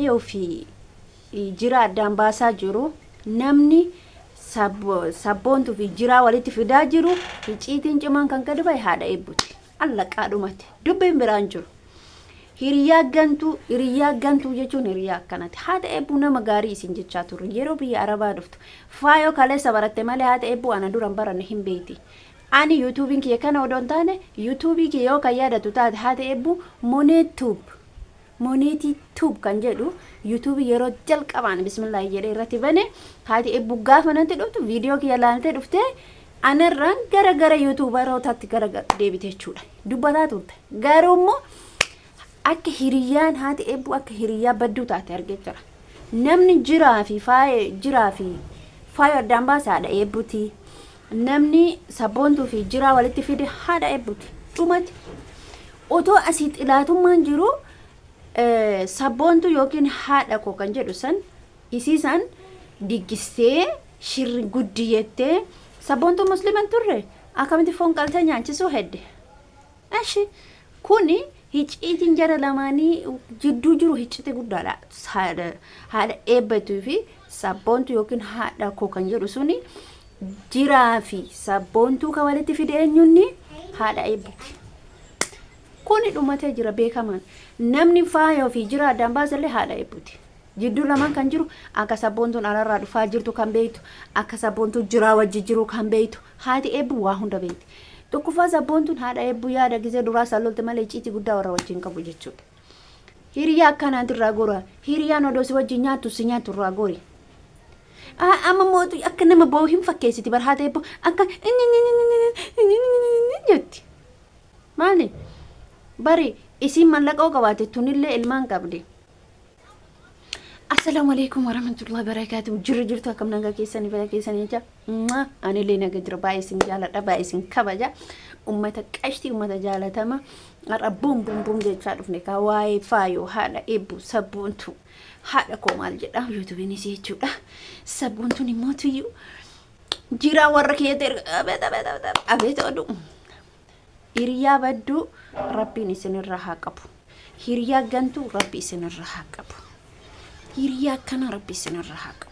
Faayoo fi jiraa addaan baasaa jiru namni sabboontuu fi jiraa walitti fidaa jiru icciitiin cimaan kan gadi bahe haadha eebbuti. Allaqaa dhumate. Dubbiin biraan jiru. Hiriyaa gantuu, hiriyaa gantuu jechuun hiriyaa akkanati. Haadha eebbuu nama gaarii isin jechaa turre yeroo biyya Arabaa dhuftu. Faayoo kaleessa baratte malee haadha eebbuu ana duran baranne hin beekti. Ani yuutuubiin kiyya kana odoo hin taane yuutuubii kiyya yoo kan yaadatu taate haadha eebbuu Moneet Tube Moneetii Tube kan jedhu yuutuubii yeroo jalqabaan bismillaahi jedhee irratti bane haati eebbuu gaafa natti dhuftu viidiyoo kiyya laaltee dhuftee anarraan gara gara yuutuubarootaatti gara deebite jechuudha. Dubbataa turte. Garuu immoo akka hiriyyaan haati eebbuu akka hiriyyaa badduu taate argee jira. Namni jiraa fi faaya jiraa fi faaya addaan baase haadha eebbuti. Namni sabboontuu fi jiraa walitti fide haadha eebbuti. Dhumati. Otoo asii xilaatummaan jiru sabboontuu yookiin haadha koo kan jedhu san isii san diggistee shirri guddi jettee sabboontuu muslima hin turre akkamitti foon qaltee nyaachisuu hedde. Eshi kuni hicciitiin jara lamaanii jidduu jiru hicciti guddaadha. Haadha haadha eebbatuu fi sabboontuu yookiin haadha koo kan jedhu suni jiraa fi sabboontuu kan walitti fide eenyunni haadha eebbuti. Kuni dhumatee jira beekamaan. Namni faayoo fi jira addaan baasellee haadha eebbuti. Jidduu lamaan kan jiru akka sabboontuun alarraa dhufaa jirtu kan beektu, akka sabboontuun jiraa wajji jiru kan beektu, haati eebbuu waa hunda beekti. Tokkoffaa sabboontuun haadha eebbuu yaada gizee duraa san lolte malee icciitii guddaa warra wajjin qabu jechuudha. Hiriyaa akkanaati irraa gora. Hiriyaan odoo si wajjin nyaattu si nyaattu irraa gori. Amma mootu akka nama boo'u hin fakkeessiti bar haati eebbuu akka jetti. Maali? Bari isiin mallaqa yoo qabaate tunillee ilmaan qabdi. Assalaamu alaikum warahmatullahi wabarakatuh. Jirru jirtu akkam nagaa keessanii fayyaa keessanii jecha. Anillee naga jira baay'ee isin jaaladha baay'ee isin kabaja. Ummata qashtii ummata jaalatama. Har'a buum buum buum jechaa dhufne kaa waa'ee faayoo haadha eebbu sabboontu haadha koo maal jedha yuutuubiinis jechuudha. Sabboontuun immoo tuyyuu jiraa warra keetti erga abeet abeet abeet abeet oduu. Hiriyaa badduu Rabbiin isinirraa haa qabu. Hiriyaa gantuu Rabbi isinirraa haa qabu. Hiriyaa akkanaa Rabbi isinirraa haa qabu.